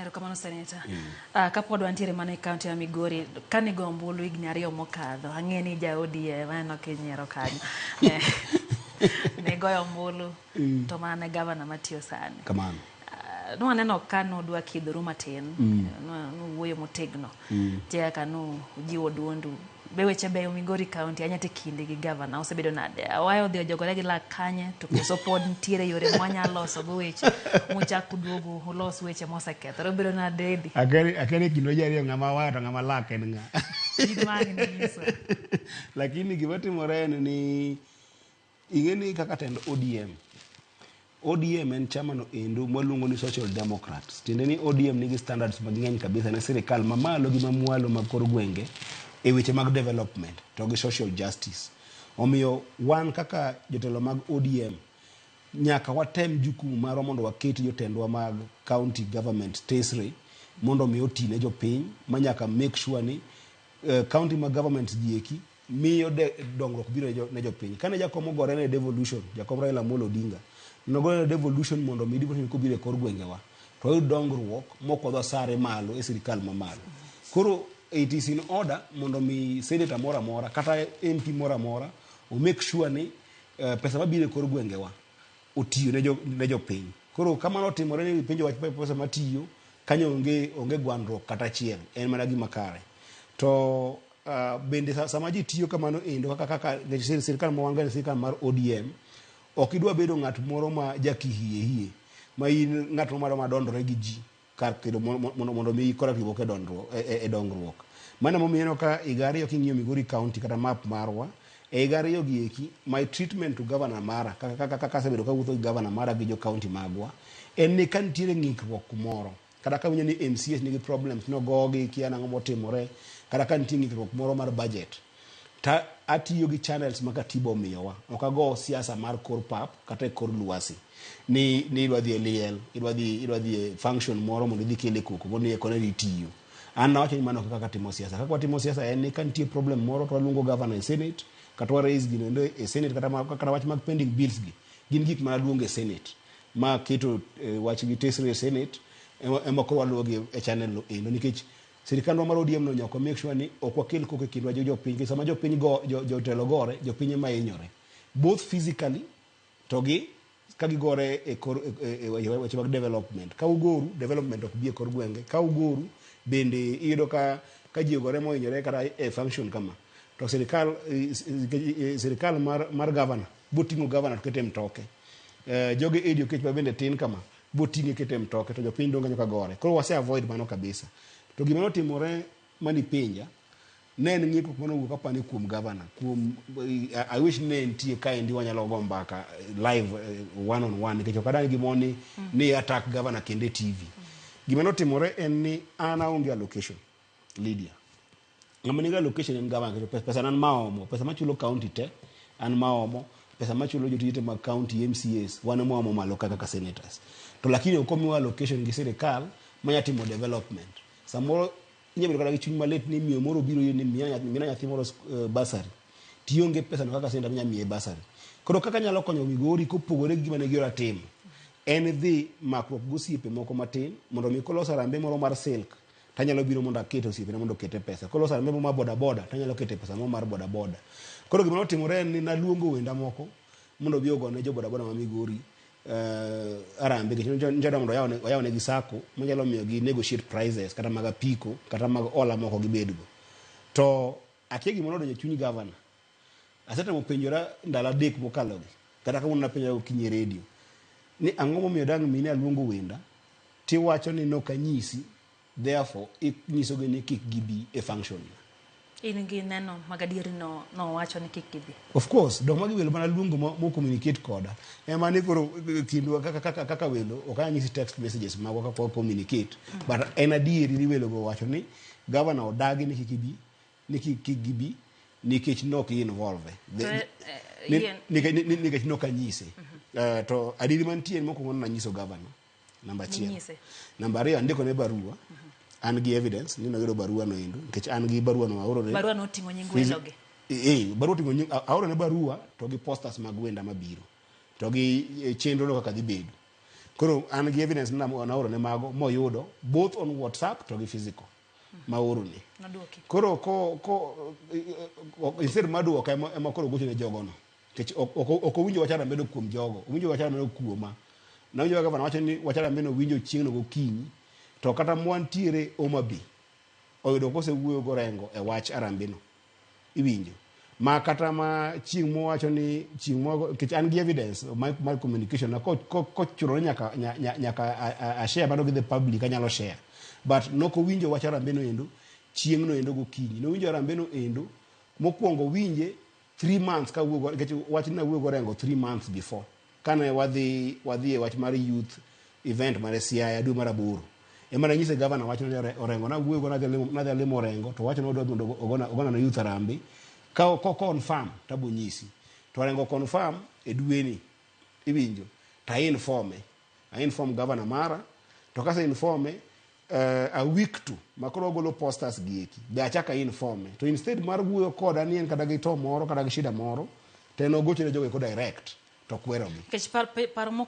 Erokamano seneta. Kapod wantiere mana e kaunti ya Migori, kane go ombulu higni 2 mokadho, ang'e ni ja ODM, aneno kinyiero kanyo. Ne goyo ombulu to mana ne gavana matiyo sani. Kamano. Nwaneno ka nudwa kidhoru matin, nuwuoyo motegno. Nitie kaka nujiwo duondu. Be weche beyo Migori County, ahinya to e kinde gi gavana osebedo nade? Awayo odhi ojogore gi lak kanye to koso pod nitiere yore mwanyalo loso go weche muchak uduogo ulos weche mosekethore obedo nade Eddy? Akere kindwa ji ariyo ng'ama awayo to ng'ama lak en ng'a? In ma ang' ninyiswa. Lakini gima timore en ni ing'e ni kaka tend ODM, ODM en chama no endo mwaluongo ni Social Democrats. Tiende ni ODM nigi standards mang'eny kabisa ne sirikal mamalo gi mamwalo mag kor gwenge e weche mag development to gi social justice. Omiyo wan kaka jotelo mag ODM nyaka watem jukumu marwa mondo waket jotendwa mag county government tesre mondo mi oti ne jopiny ma nyaka make sure ni county mag government gi eki miyo dongruok biro ne jopiny. Kane jakom ogore ne devolution, jakom Raila Amolo Odinga, nogore ne devolution mondo mi devolution kobiro e kor gwengewa, to wayud dongruok mok wadwa sare malo e sirikal mamalo. Koro it is in order mondo mi senator moro amora kata MP moro amora o make sure ni pesa mabiro e kor gwengewa otiyo ne jopiny. Koro kamano otimore ni penjo wach pesa matiyo, kanyo onge gwandruok kata achiel, en mana gima kare. To bende sama ji tiyo kamano endo kaka sirikal ma wan go en sirikal mar ODM, ok idwa bedo ng'at moro ma jakihie hie, ma in ng'at moro ma dondore gi ji kar kedo mondo mi kora riwruok e dongruok. Mano emomiyo ineno ka higa 2 king'iyo Migori County kata map marwa, e higa 2 gi eki, my treatment to governor mara, kaka asebedo kawuotho gi governor mara gi jo county magwa, en ni ka nitiere ng'ikruok kumoro, kata ka winjo ni MCAs nigi problems, nogogi, kia nang'o motimore, kata ka nitie ng'ikruok moro mar budget, ta atiyo gi channels ma katiba omiyowa. Ok ago siasa mar kor pap kata e kor lwasi. Ni idwa dhi e liel, idwa dhi e function moro mondo idhi kele koko, mondo ni kone ni itiyo. An nawacho ni mano ok kaka timo siasa. Kaka watimo siasa en ni ka nitie problem moro to waluongo governor e senate, kata wa raise gino endo e senate, kata wach mag pending bills gi. Gin gik ma aluongo e senate. Ma keto wach gi tesre e senate, ema koro waluwo gi e channel no endo. Nikech sirikandwa mar ODM no nyaka make sure ni ok wakel koko e kindwa gi jopiny. Nikech sama jopiny go, jotelo gore, jopiny ema hinyore. Both physically to gi ka gigore e kor e weche mag development. Ka ugoru, development ok bi e kor gwenge. Ka ugoru, bende iyudo ka ji ogore mohinyore kata e function kama. To sirikal mar governor, boting'o governor to kete e mtoke. Joge Eddie Oketch ma bende tin kama, boting'e kete e mtoke to jopiny dong' kanyo ka gore. Koro wase avoid mano kabisa. To gima notimore manipenja, ne en ng'ikruok mane owuok apani kuom governor, kuom I wish ne entie kaendi wanyalo go mbaka live one on one, nikech ok adang' gimoro ni attack governor kendo e TV. Gima notimore en ni an aonge allocation, Lydia. Ng'ama nigi allocation en governor, nikech pesa an maomo, pesa machulo county te, an maomo, pesa machulo jotije te mag county MCAs, wan ema waomo malo kaka senators. To lakini ok omiwa allocation gi sirikal manya timo development. Samoro inyalo bedo kata gi chuny malit ni miyo moro obiro iri ni miya nyathi moro bursary. Tionge pesa no kaka senator minya miye bursary. Koro kaka anyalo konyo Migori kopogore gi gima ne giora timo, en dhi makruok gi osiepe moko matin mondo mi koloso harambee moro mar silk, tanyalo biro mondo aket osiepena mondo okete pesa. Koloso harambee moro mar boda boda, tanyalo kete pesa moro mar boda boda. Koro gima notimore en ni naluongo wenda moko mondo obi ogone jo boda boda ma Migori harambee, nikech njoda mondo oyawnegi sacco manyalo miyo gi negotiate prices kata mag apiko kata mag hola moko gibedgo. To akia gima nodonjo e chuny governor. Asetemo penjora ndalo 3 mokalogi, kata kawuono napenjora gokinyi e radio, ni ang'o momiyo dang' mine aluongo wenda tiwacho ni nok anyisi, therefore inyisogi ni kik gibi e function na. In gi neno mag adieri nowacho ni kik gibi? Of course, dok magi welo mana luongo mo communicate koda. Ema ni koro kindwa kaka welo, ok anyal nyisi text messages magwa kaka wa communicate. But en adieri ni welo go wacho ni governor odagi ni kik ibi, ni kik gibi nikech nok involve. Nikech nok anyise. To adieri mantie en mokwongo nanyiso governor. Namba achiel. Ninyise. Namba ariyo, andiko ne barua. An gi evidence ni noyudo barua no endo, nikech an gi barua no aoro ne. Barua no oting'o nying welo gi. Barua oting'o nying, aoro ne barua to gi posters mag wenda mabiro. To gi chenro no kaka dhi bedo. Koro an gi evidence na naoro ne mago moyudo both on WhatsApp to gi physical maoro ne. Noduoki. Koro ko instead mar duoka ema koro gocho ne jogono. Nikech ok owinjo wach Harambee no kuom jogo, owinjo wach Harambee no kuoma. Nawinjo gavana wacho ni wach Harambee no winjo chieng'no gokinyi, to kata mwantiere Homa Bay, oyudo kosewuoyo gorengo e wach Harambee no. Iwinjo. Ma kata ma chieng' mowacho ni chieng' mo nikech an gi evidence mar communication na kochuno ni nyaka a share mano gi the public anyalo share. But nokowinjo wach Harambee no endo chieng' no endo gokinyi. Nowinjo Harambee no endo mokwongo winje 3 months ka wuoyo nikech wach ni nawuoyo gorengo 3 months before kane wadhi e wach mar youth event mar Siaya dwe mar aboro ema nanyise gavana wach ni Orengo nawuoyo go nadhi alimo Orengo to wacho ni odwa mondo ogona na youth Harambee ka ko confirm tabo nyisi to Orengo confirm e dweni iwinjo to a inform governor mara to kase informe a week to makoro ogolo posters gi eki be achako a informe to instead mar wuoyo koda ni en kata gi to moro kata gi shida moro to en ogocho ne jogo eko direct to kwerogi. Nikech paro moko